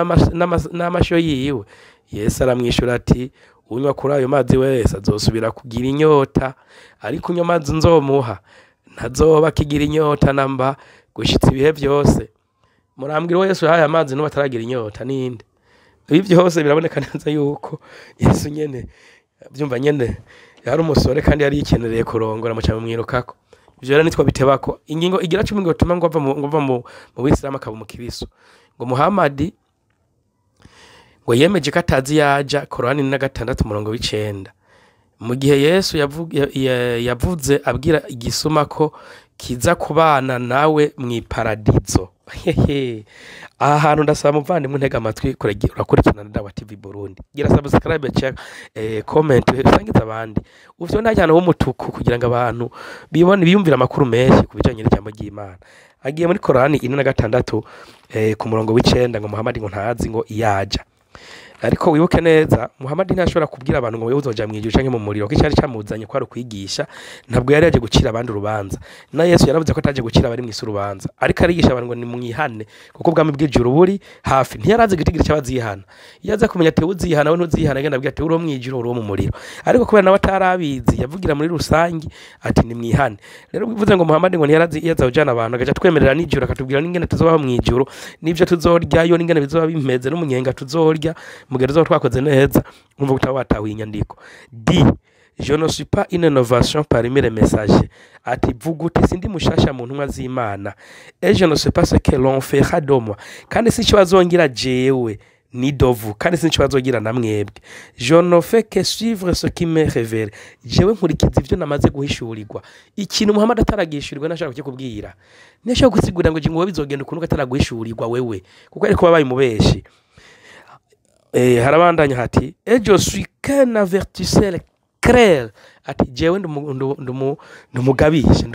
n'amasho yiwe?" Yesu aramwishura ati: "Unywa kuri ayo mazi wese azosubira kugira inyota, ariko unywa amazi nzomuha ntazoba akigira inyota namba gushitsa ibihe vyose." Murambwira uwo Yesu yahaye amazi n'ubu ataragira inyota ninde? Ibi vyose biraboneka neza yuko Yesu nyene vyumva nyene yari umusore kandi yari yikenereye kurongora, muca mumwirukako. Ivyo rero nitwo bitebako. Ingingo igira 10 ngo tuma ngo ava mu Bisilamu akaba umukiristo: ngo Muhamadi ngo yemeje ko atazi yaja, Korani 6 umurongo w'9. Mu gihe Yesu yavuze abwira igisuma ko kiza kubana nawe mw'iparadizo. Hehe, aha hantu ndasaba muvandimwe ntega amatwi, urakurikirana Dawa TV Burundi, gira subscribe, check, comment, usangiza abandi, ufite n'ajyana w'umutuku kugira ngo abantu bibone biyumvire amakuru menshi ku bijanye n'ijambo ry'Imana. Agiye muri Korani 46 ku murongo w'9, ngo Muhammad ngo ntazi ngo iyaja. Ariko wibuke neza, Muhammad ntashobora kubwira abantu ngo wewe uzoja mw'ijuru canke mu muriro, ko icari camuzanye kwari ukwigisha, ntabwo yari yaje gucira abandi urubanza. Na Yesu yaravuze ko ataje gucira abari mw'isi urubanza, ariko arigisha abantu ngo nimwihane kuko ubwami bw'ijuru buri hafi. Ntiyarazi igitigiri c'abazihana. Iyo aza kumenya ati uzihana we ntuzihana, agenda abwira ati uri uwo mw'ijuru, uri uwo mu muriro. Ariko kubera nawe atarabizi, yavugira muri rusangi ati nimwihane. Rero bivuze ngo Muhammad ngo ntiyarazi iyo aza kujana abantu, agaca twemerera n'ijuru, akatubwira n'ingene tuzobaho mw'ijuru, n'ivyo tuzoryayo, n'ingene bizoba bimeze, n'umunyenga tuzorya mu gihe tuzoba twakoze neza. Umva ko utaba watahuye inyandiko. Dis: "Je ne suis pas une innovation parmi les messagers." Ati vuga uti: "Sindi mushasha mu ntumwa z'Imana." Et je ne sais pas ce que l'on fera de moi, kandi si ico bazongira jewe, ni de vous, kandi si ico bazogira na mwebwe. Je ne fais que suivre ce qui m'est révélé, jewe nkurikiza ivyo namaze guhishurirwa. Ikintu Muhammad ataragishurirwa ntashobora kukikubwira, ntashobora gusigurira ngo ngo bizogenda ukuntu ataraguhishurirwa wewe, kuko ariko wabaye umubeshi. Harabandanya hati: "Et je suis qu'un avertisseur clair." Ati jewe ndumugabisha,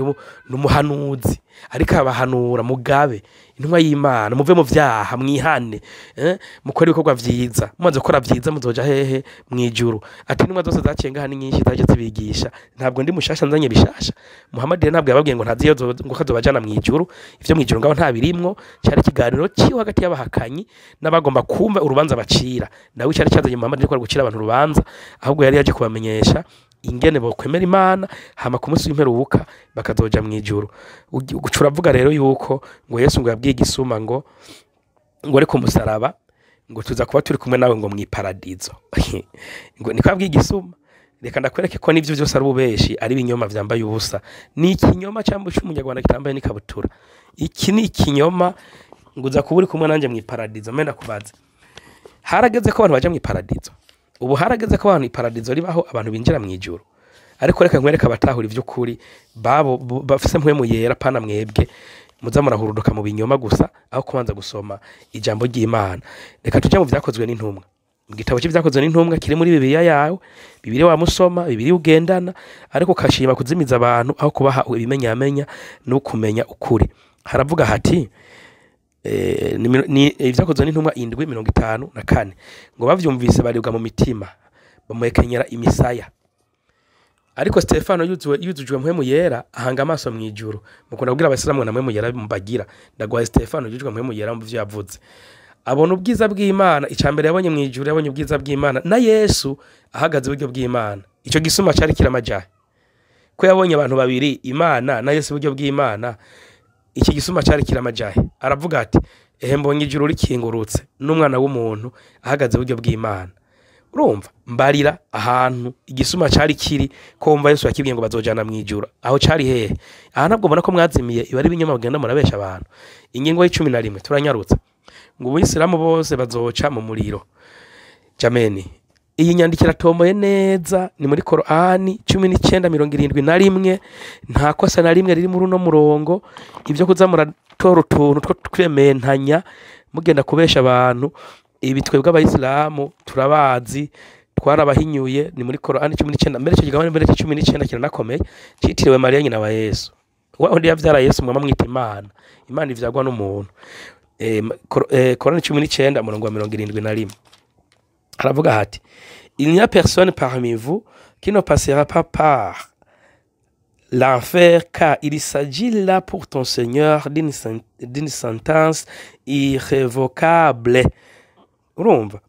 ndumuhanuzi, ariko abahanura mugabe intumwa y'Imana, muve mu vyaha, mwihane, mukore ibikorwa vyiza. Mumaze gukora vyiza muzoja hehe? Mwijuru. Ati intumwa zose zaciye ngaha ni nyinshi zaje zibigisha, ntabwo ndi mushasha nzanye bishasha. Muhammad rero ntabwo yababwiye ngo ntazi iyo ngo kazobajana mwijuru. Ivyo mwijuru ngaho nta birimwo, cari ikiganiro ciwe hagati y'abahakanyi n'abagomba kumva urubanza bacira. Nawe cari cazanye Muhammad ariko gucira abantu urubanza, ahubwo yari yaje kubamenyesha ingene bokwemera Imana, hama ku munsi w'imperuka bakazoja mw'ijuru. Uca uravuga rero yuko ngo Yesu ngo yabwiye igisuma ngo ari ku musaraba ngo tuza kuba turi kumwe nawe ngo mw'iparadizo, ngo niko yabwiye igisuma. Reka ndakwereke ko n'ivyo vyose ari ububeshi, ari ibinyoma vyambaye ubusa. Ni ikinyoma cyangwa c'umunyarwanda kitambaye n'ikabutura. Iki ni ikinyoma, ngo uza kuba uri kumwe nanje mw'iparadizo. Mbe ndakubaza, harageze ko abantu baja mw'iparadizo? Ubu harageze ko abantu iparadizo ribaho, abantu binjira mw'ijuru? Ariko reka nkwereke abatahura ivy'ukuri babo bafise mpwemu yera, pana mwebwe muza murahuruduka mu binyoma gusa aho kubanza gusoma ijambo ry'Imana. Reka tujye mu Vyakozwe n'Intumwa, mu gitabo c'Ivyakozwe n'Intumwa kiri muri Bibiliya yawe. Bibiliya wamusoma, Bibiliya ugendana, ariko ukashima kuzimiza abantu aho kubaha ibimenyamenya no kumenya ukuri. Haravuga hati ni Ivyakozwe n'Intumwa 7:54, ngo bavyumvise baribwa mu mitima, bamuhekenyera imisaya. Ariko Stefano yuzujwe mpwemu yera, ahanga amaso mw'ijuru. Mukunda kubwira abasilamu ngo namwe muyera mubagira. Ndagwaye Stefano yuzujwe mpwemu yera mu vyo yavuze, abona ubwiza bw'Imana. Icambere yabonye mw'ijuru, yabonye ubwiza bw'Imana na Yesu ahagaze iburyo bw'Imana. Ico gisuma cari kiramajahe ko yabonye abantu babiri, Imana na Yesu iburyo bw'Imana? Iki gisuma cari kiramajahe? Aravuga ati: "Ehe, mbonye ijuru rikingurutse n'umwana w'umuntu ahagaze iburyo bw'Imana." Urumva, mbarira ahantu igisuma cari kiri, ko wumva Yesu yakibwiye ngo bazojana mw'ijuru, aho cari hehe? Aha ntabwo mbona ko mwazimiye, iba ari ibinyoma bagenda murabesha abantu. Ingingo y'11, turanyarutsa, ngo ubuyisilamu bose bazoca mu muriro. Jameni, Iyi nyandiko iratomboye neza, ni muri Korani 19:71. Nta kosa na rimwe riri muri uno murongo. Ibyo kuza muratora utuntu two twementanya mugenda kubesha abantu, ibi twebwe abayisilamu turabazi, twarabahinyuye. Ni muri Korani 19 mbere, icyo kigabane mbere 19 kiranakomeye, citiriwe Mariya nyina wa Yesu, wa undi yavyara Yesu mwama mwita Imana. Imana ivyagwa n'umuntu. Korani 19 umurongo wa 71 haravuga hati: "Il n'y a personne parmi vous qui ne passera pas par l'enfer, car il s'agit là pour ton Seigneur d'une sentence irrévocable." Urumva,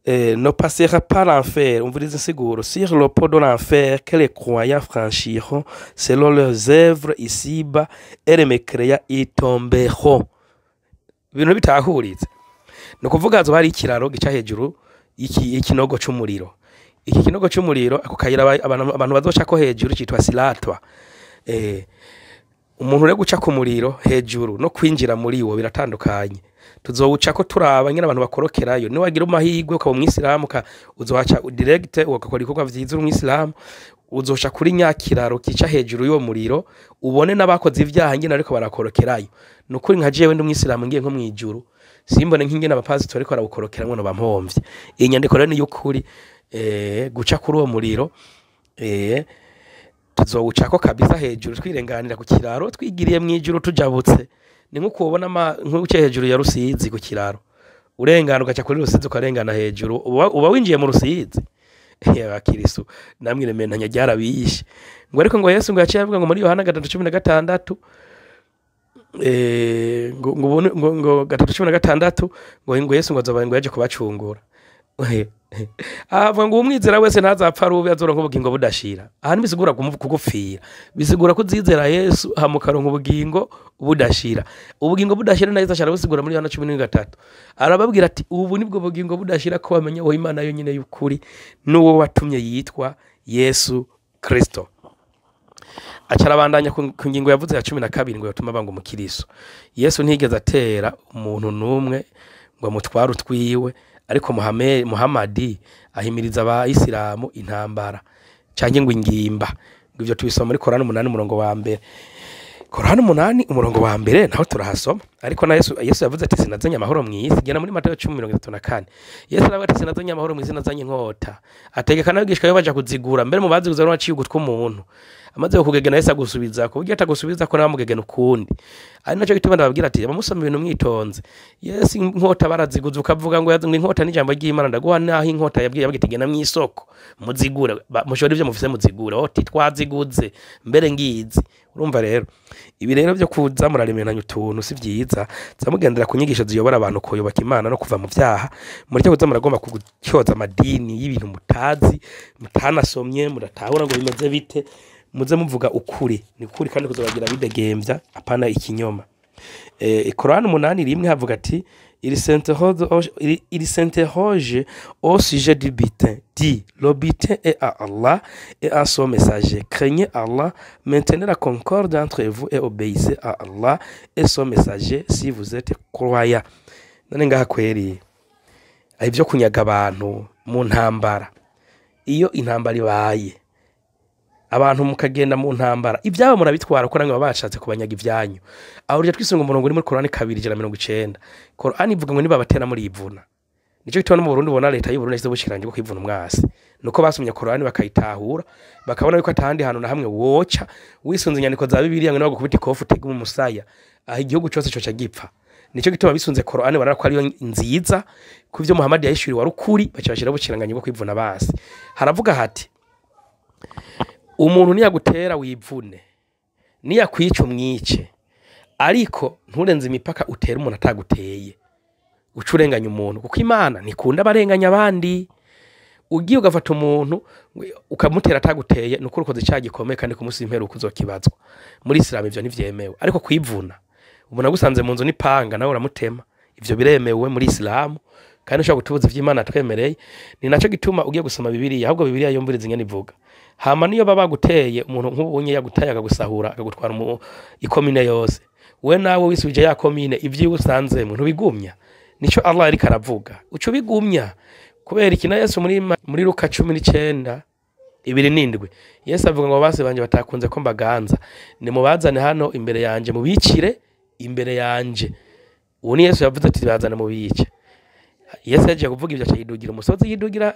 ne passera pas l'enfer, umviriza insiguro: "Sur le pont de l'enfer que les croyants franchiront selon leurs œuvres ici-bas, et les mécréants y tomberont." Ibintu bitahuritse, ni ukuvuga hazoba hari ikiraro gica hejuru y'ikinogo c'umuriro. Iki kinogo c'umuriro, ako kayira abantu bazocako hejuru citwa silatwa. Umuntu rero guca ku muriro hejuru no kwinjira muri wo biratandukanye. Tuzowucako turaba nyene abantu bakorokerayo. Niwagira amahirwe ukaba umwisilamu, uzohaca direct ugakora ibikorwa vyiza uri umwisilamu, uzoca kuri nyakiraro kica hejuru y'uwo muriro, ubone n'abakoze ivyaha nyene ariko barakorokerayo. Ni ukuri, nka jewe ndi umwisilamu, ngiye nko mw'ijuru simbone nk'ingene abapasitori ariko barawukorokeramwo, no bampomvye. Iyi nyandiko rero ni y'ukuri. Guca kuri uwo muriro, tuzowucako kabisa hejuru, twirenganira ku kiraro, twigiriye mw'ijuru tujabutse. Ni nk'uko ubona nk'uciye hejuru ya Rusizi ku kiraro, urengana ugaca kuri Rusizi, ukarengana hejuru, uba winjiye mu Rusizi. Abakirisu namwe irementanya ryarabishe, ngo ariko ngo Yesu ngo yaciye avuga ngo muri Yohana 3:16, ngo 3:16, ngo Yesu ngo azoba ngo yaje kubacungura. Avuga ngo umwizera wese ntazapfa rubi, azoronka ubugingo budashira. Aha ntibisigura kugupfira, bisigura ko uzizera Yesu hama ukaronka ubugingo budashira. Ubugingo budashira na Yesu aca arabusigura muri Yohana 13, arababwira ati: "Ubu nibwo bugingo budashira, ko bamenya uwo Imana yonyine y'ukuri n'uwo watumye yitwa Yesu Kristo." Aca arabandanya ku ngingo yavuze ya 12, ngo yatuma banga umukiriso. Yesu ntiyigeze atera umuntu n'umwe ngo amutware utwiwe, ariko Muhamadi ahimiriza abayisilamu intambara canke ngo ingimba. Ngo ivyo tubisoma muri Korani 8 umurongo wa mbere. Korani 8 umurongo wa mbere naho turahasoma. Ariko na Yesu yavuze ati: "Sinazanye amahoro mw'isi." Genda muri Matayo 10:34. Yesu aravuga ati: "Sinazanye amahoro mw'isi, nazanye inkota." Ategeka n'abigishwa be baja kuzigura. Mbere mu baziguze waciye ugutwi umuntu, amaze kukugegena Yesu agusubiza ku buryo atagusubiza ko namugegena ukundi. Ari naco gituma ndababwira ati: abamusoma ibintu mwitonze. Yesu inkota baraziguze, ukavuga ngo yazanye inkota n'ijambo ry'Imana, ndaguha naho inkota yabwiye, yabwiye ati: "Genda mw'isoko muzigure, mushore ivyo mufise muzigure." Oti twaziguze mbere ngizi. Urumva rero, ibi rero byo kuza muraremeranya utuntu si vyiza. Zamugendera ku nyigisho ziyobora abantu kuyoboka Imana no kuva mu vyaha. Mureke kuza muragomba kugutyoza amadini y'ibintu mutazi, mutanasomye, mudatahura ngo bimeze bite. Muze muvuga ukuri, ni ukuri kandi kuzobagira bidegembya, apana ikinyoma. Korani 8:1 havuga ati: Il s'interroge au sujet du butin. Dit: le butin est à Allah et à son messager. Craignez Allah, maintenez la concorde entre vous et obéissez à Allah et son messager si vous êtes croyants." None ngaha kweri, ivyo kunyaga abantu mu ntambara, iyo intambara ibaye abantu mukagenda mu ntambara, ibyabo murabitwara, kuko namwe baba bashatse kubanyaga ibyanyu. Aho rero twisunga umurongo uri muri Korani 2:90. Korani ivuga ngo nibabatera murivuna. Nico gituma no mu Burundi ubona leta y'u Burundi yashyizeho ubushikiranganji bwo kwivuna umwasi. Nuko basomye Korani bakayitahura, bakabona yuko atahandi hantu na hamwe woca wisunze inyandiko za Bibiliya ngo nibagukubita ikofi utege mu musaya, aho igihugu cose coca gipfa. Nico gituma bisunze Korani, barabona ko ariyo nziza, ku ivyo Muhammad yahishuriwe wari ukuri, baca bashiraho ubushikiranganji bwo kwivuna basi. Haravuga hati: umuntu niyagutera wivune, niyakwica umwice, ariko nturenze imipaka utere umuntu ataguteye, uca urenganya umuntu, kuko Imana ntikunda abarenganya abandi. Ugiye ugafata umuntu ukamutera ataguteye, ni ukuri ukoze icyaha gikomeye, kandi ku munsi w'imperuka uzokibazwa. Muri Isilamu ivyo ntivyemewe, ariko kwivuna umuntu agusanze mu nzu n'ipanga nawe uramutema, ivyo biremewe muri Isilamu, kandi ushobora gutubuza ivy'Imana twemereye. Ni naco gituma ugiye gusoma Bibiliya, ahubwo Bibiliya yumviriza ingene ivuga. Hama niyo baba baguteye, umuntu nk'ubunye yagutaye akagusahura, akagutwara mu ikomine yose, we nawe wisubije ya komine, ivyiwe usanzemwe ntubigumya. Nico Allah ariko aravuga, uca ubigumya. Kubera iki? Na Yesu muri Luka 19:27, Yesu avuga ngo base banje batakunze ko mbaganza, nimubazane hano imbere yanje, mubicire imbere yanje. Uwo ni Yesu yavuze ati bazane mubice. Yesu yagiye kuvuga ibyo, aca yidugira umusozi, yidugira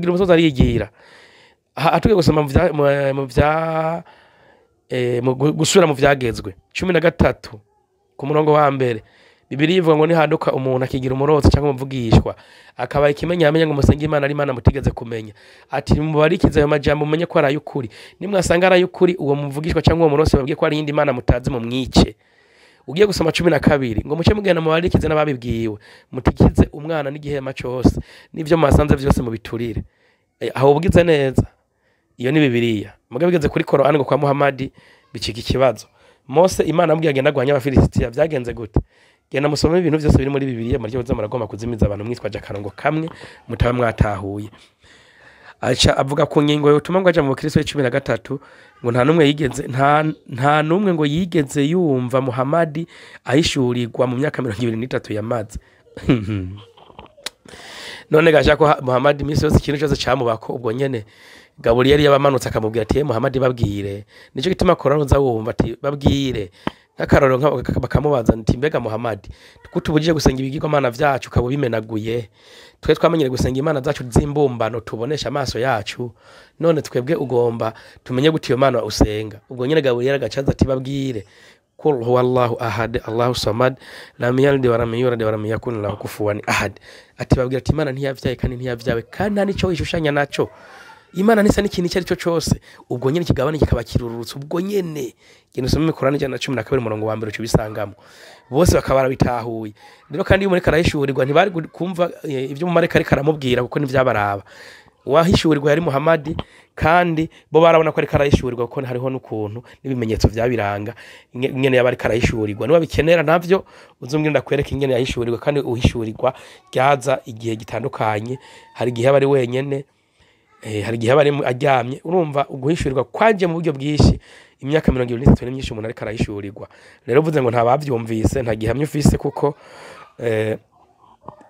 umusozi ariyigira. Atugiye gusoma mu vya gusubira mu vyagezwe 13 ku murongo wa mbere, Bibiliya ivuga ngo nihaduka umuntu akigira umurotsi cyangwa umuvugishwa, akaba ikimenyamenya ngo musenge Imana ari Imana mutigeze kumenya, ati mubarikize ayo majambo, mumenye ko ari ay'ukuri. Nimwasanga ari ay'ukuri, uwo muvugishwa cyangwa uwo murotsi babwiye ko ari iyindi Mana mutazi, mumwice. Ugiye gusoma 12, ngo muce mugenda mubarikize n'ababibwiwe, mutikize umwana n'igihema cose n'ivyo mwasanze vyose mubiturire. Aho ubugize neza, iyo ni Bibiliya. Mugabo bigeze kuri Korani ngo kwa Muhamadi bicika ikibazo. Mose Imana amubwiye agenda agwanya Abafilisitiya, vyagenze gute? Genda musome ibintu vyose biri muri Bibiliya, muryo buza muragomba kuzimiza abantu mwitwaje akarongo kamwe mutaba mwatahuye. Aca avuga ku ngingo yotuma ngo aja mu Kristo 13, ngo nta numwe yigeze, nta numwe ngo yigeze yumva Muhamadi ahishurirwa mu myaka 23 yamaze. None gasha ko Muhamadi imisi yose ikintu cyose camubako, ubwo nyene Gaburiyeli yabamanutse akamubwira ati Muhamadi babwire. Nico gituma Korani uza wumva ati babwire. Nk'akarorero, bakamubaza nti mbega Muhamadi, kutubujije gusenga ibigirwamana vyacu ukaba ubimenaguye, twe twamenyere gusenga imana zacu z'imbumbano tubonesha amaso yacu, none twebwe ugomba tumenye gute iyo mana usenga? Ubwo nyene Gaburiyeli agacaza ati babwire kul huwa Allahu ahad Allahu samad lam yalid wa lam yulad wa lam yakun lahu kufuwan ahad. Ati babwira ati Imana ntiyavyaye kandi ntiyavyawe kandi nta nico ishushanya naco, Imana ntisa n'ikintu icyo ari cyo cyose. Ubwo nyene ikigabane kikaba kirurutse. Ubwo nyene genda usome Korani 112 umurongo wa mbere, ucubisangamo bose bakaba barabitahuye. Rero kandi iyo umureka arahishurirwa, ntibari kumva ibyo umumarayika ariko aramubwira, kuko ntivyabaraba. Uwahishurirwa yari Muhamadi, kandi bo barabona ko ariko arahishurirwa, kuko hariho n'ukuntu n'ibimenyetso vyabiranga ingene yaba ariko arahishurirwa. Niba bikenera navyo uzumbwira ndakwereka ingene yahishurirwa. Kandi uhishurirwa ryaza igihe gitandukanye, hari igihe aba ari wenyene, hari igihe aba ari aryamye. Urumva uguhishurirwa kwaje mu buryo bwinshi. Imyaka 23 ni myinshi umuntu ariko arahishurirwa. Rero uvuze ngo nta bavyumvise, nta gihamya ufise, kuko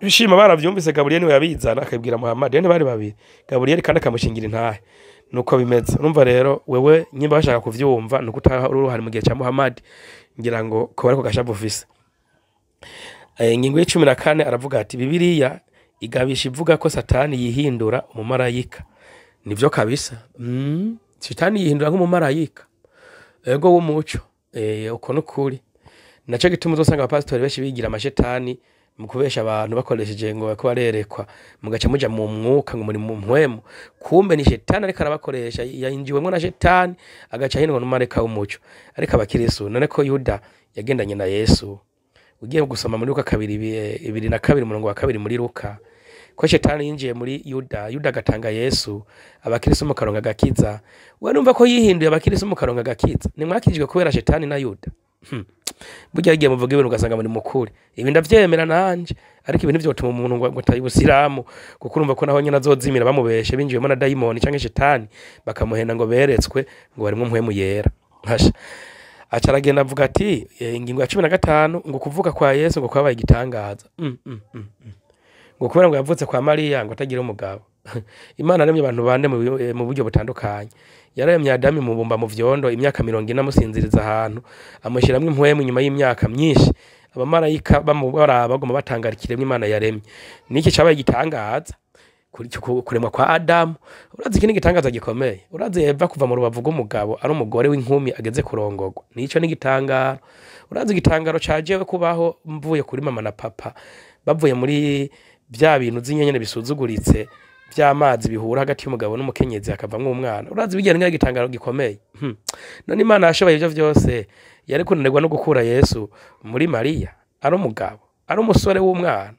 bishima baravyumvise. Gaburiyeli niwe yabizana akabwira Muhammad, rero ntibari babiri, Gaburiyeli kandi akamushingira intahe. Nuko bimeze. Urumva rero wewe nyimba bashaka kuvyumva, nuko utaha uruhari mu gihe ca Muhammad, ngira ngo ko bariko gashavu ufise. Ingingo y'14, aravuga ati Bibiliya igabisha ivuga ko Satani yihindura umumarayika. Nivyo kabisa. Satani yihindura nk'umumarayika ego w'umuco. Uko nukuri. Naco gituma uzosanga abapasitori benshi bigira amashetani mu kubesha abantu bakoresheje ngo bako barerekwa, mugaca muja mu mwuka ngo muri mu mpwemu, kumbe ni shetani ariko arabakoresha, yinjiwemwo na shetani agaca ahindurwa n'umumarayika w'umuco. Ariko abakirisu, none ko Yuda yagendanye na Yesu, ugiye gusoma muri Luka kabiri 22 umurongo wa 2 muri Luka, ko shetani yinjiye muri Yuda, Yuda agatanga Yesu, abakirisu mukaronka agakiza. We numva ko yihinduye, abakirisu mukaronka agakiza. Nimwakijwe kubera shetani na Yuda? Burya igihe muvuga ibintu ugasanga muri mukuri, ibi ndavyemera nanje, ariko ibintu vyotuma umuntu ngo ataye ubusilamu, kuko urumva ko naho nyene azozimira bamubeshe, binjiyemo na dayimoni canke shetani, bakamuhenda ngo beretswe ngo barimwo mpwemu yera. Hasha. Aca aragenda avuga ati ingingo ya 15, ngo kuvuka kwa Yesu ngo kwabaye igitangaza. Ngo kubera ngo yavutse kwa Mariya ngo atagira umugabo. Imana yaremye abantu bane mu buryo butandukanye. Yaremye Adamu imubumba mu vyondo imyaka 40, amusinziriza ahantu, amushiramwo impwemu. Inyuma y'imyaka myinshi abamarayika bamubaraba baguma batangara ikiremwa Imana yaremye. Niki cabaye igitangaza? Kuremwa kwa Adamu. Urazi iki ni igitangaza gikomeye? Urazi Eva kuva mu rubavu rw'umugabo ari umugore w'inkumi ageze kurongorwa, nico ni igitangaro. Urazi igitangaro cajewe kubaho mvuye kuri mama na papa, bavuye muri vya bintu z'inyenyene bisuzuguritse vy'amazi bihura hagati y'umugabo n'umukenyezi hakavamwo umwana? Urazi bijya ni igitangaro gikomeye? None Imana yashoboye ivyo vyose, yari kunanirwa no gukura Yesu muri Mariya ari umugabo, ari umusore w'umwana?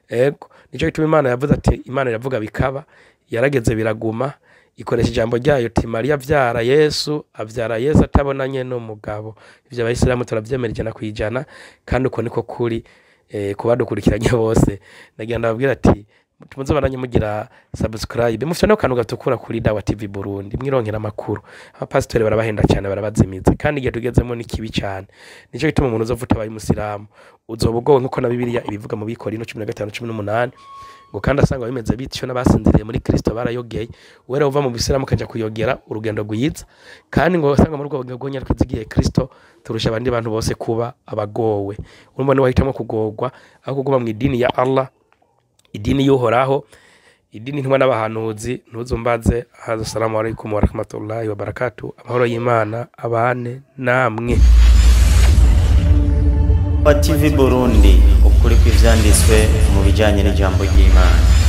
Ego, nico gituma Imana yavuze ati Imana iravuga bikaba, yarageze biraguma, ikoresha ijambo ryayo ati Mariya avyara Yesu, avyara Yesu atabonanye n'umugabo. Ivyo abayisilamu turavyemera 100%, kandi uko niko kuri. Kubadukurikiranye bose, nagira ndababwira ati muze baranye mugira subscribe, mufite no kantu gatukura kuri Dawa TV Burundi, mwironkera amakuru. Abapasitori barabahenda cyane, barabazimiza, kandi igihe tugezemo ni kibi cyane. Nico gituma umuntu uzovuta abaye umusilamu uzoba ugowe, nkuko na Bibiliya ibivuga mu Bikorino 15:18. Ngo kandi asanga bimeze bityo, n'abasinziriye muri Kristo barayogeye. Wera uva mu bisilamu ukaja kuyogera, urugendo rwiza. Kandi ngo asanga muri ubwo bugingo bwonyene twizigiye Kristo, turusha abandi bantu bose kuba abagowe. Urumva ni wahitamo kugorwa aho kuguma mu idini ya Allah, idini y'Uhoraho, idini ntumwa n'abahanuzi, ntuzumbaze. Haza assalamu alaikum warahmatullahi wabarakatuh. Amahoro y'Imana abane namwe. TV Burundi, ukuri kw'ivyanditswe mu bijanye n'ijambo ry'Imana.